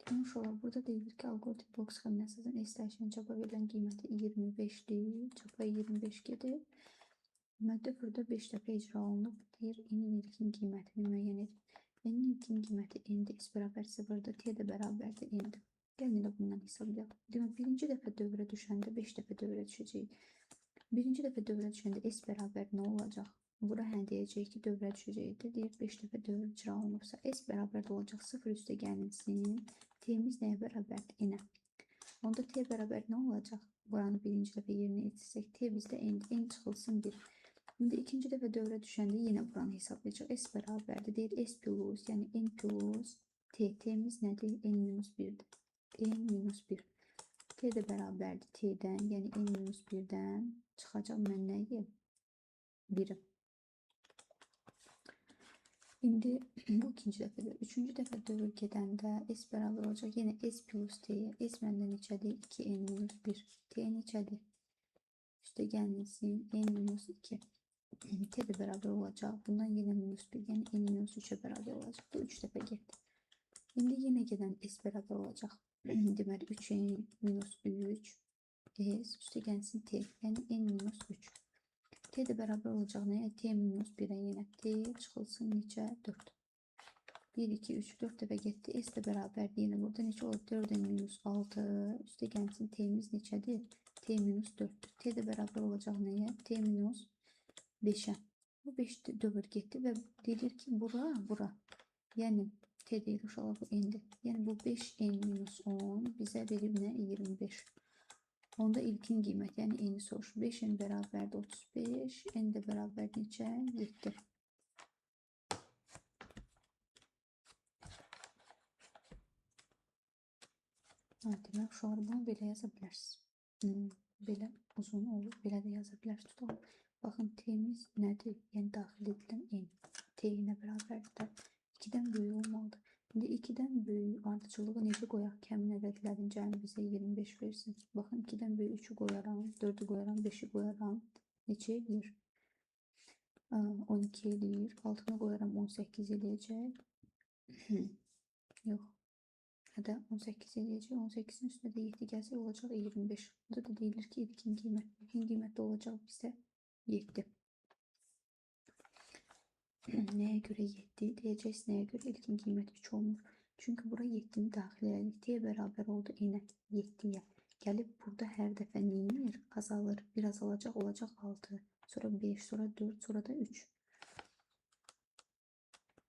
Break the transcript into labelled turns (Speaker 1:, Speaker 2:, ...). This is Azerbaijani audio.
Speaker 1: Demək uşaqlar, burada deyilir ki, alqoritm blok sxeminə əsasən S dəyişən çapa verilən qiyməti 25-dir. Çapa 25 gedib. Dövrdə 5 dəfə icra olunub. Deyir, N-in ilkin qiymətini müəyyən edin. N-in ilkin qiyməti N-dir, S bərabər 0-dır, T də bərabərdir N-dir. Gəlin elə bundan hesablayaq. Demək, birinci dəfə dövrə düşəndə 5 dəfə dövrə düşəcəyik. Birinci dəfə dövrə düşəndə S bərabər nə olacaq? Bura hə deyəcək ki, dövrə düşəcəkdir. Deyir, 5 dəfə dövr icra olunubsa, S bərabər də olacaq 0 üstə gəlinsin. T-miz nəyə bərabərdir? N-ə. Onda T bərabər nə olacaq? Buranı birinci dəfə yerinə yetirsək, T bizdə N-dir. N çıxılsın 1. İndi ikinci dəfə dövrə düşəndə yenə buranı hesablayacaq. S bərabərdir. Deyir, S plus, yəni N plus T. T-miz nədir? N minus 1-dir. N minus 1. T də bərabərdir T-dən, yəni N minus 1-dən çıxacaq mən nəyi? 1-i. İndi bu ikinci dəfədir. Üçüncü dəfə dövr gedəndə S bərabər olacaq. Yenə S plus T-yə. S məndə neçədir? 2N minus 1. T neçədir? Üstə gəlinsin N minus 2. T də bərabər olacaq. Bundan yenə minus 1, yəni N minus 3-ə bərabər olacaq. Bu 3 dəfə getdi. İndi yenə gedən S bərabər olacaq. Deməli 3N minus 3 S üstə gəlsin T, yəni N minus 3. T də bərabər olacaq nəyə? T minus 1-ə yenə T çıxılsın neçə? 4. 1, 2, 3, 4 dəfə getdi. S də bərabərdir. Yenə burada neçə olur? 4N minus 6 üstə gəlsin T-miz neçədir? T minus 4-dür. T də bərabər olacaq nəyə? T minus 5-ə. Bu 5 dövr getdi və deyilir ki, bura, bura. Yəni T deyil uşaqlar, bu N-dir. Yəni bu 5N minus 10 bizə verib nə? 25. Onda ilkin qiymət, yəni N-i soruşur. 5N bərabərdir 35, N də bərabər neçə? 7. Ha, demək uşaqlar, bunu belə yaza bilərsiniz. Belə uzun olur, belə də yaza bilərsiniz. Tutalım. Baxın, T-miz nədir? Yəni daxil edilən N. T ilə bərabərdir. 2-dən böyük olmalıdır. İndi 2-dən böyük ardıcıllığı necə qoyaq ki, həmin ədədlərin cəmi bizə 25 versin. Baxın, 2-dən böyük 3-ü qoyaram, 4-ü qoyaram, 5-i qoyaram. Neçə eləyir? 12 eləyir. 6-nı qoyaram, 18 eləyəcək. Yox. Hədə 18 eləyəcək. 18-in üstünə də 7 gəlsə olacaq 25. Burada da deyilir ki, ilkin qiymət. İlkin qiymət də olacaq bizə 7. Nəyə görə 7? Deyəcəksiniz, nəyə görə ilkin qiymət 3 olmur? Çünki bura 7-ni daxil elədik. T bərabər oldu N-ə, 7-yə. Gəlib burada hər dəfə nə edir? Azalır. Bir azalacaq, olacaq 6. Sonra 5, sonra 4, sonra da 3.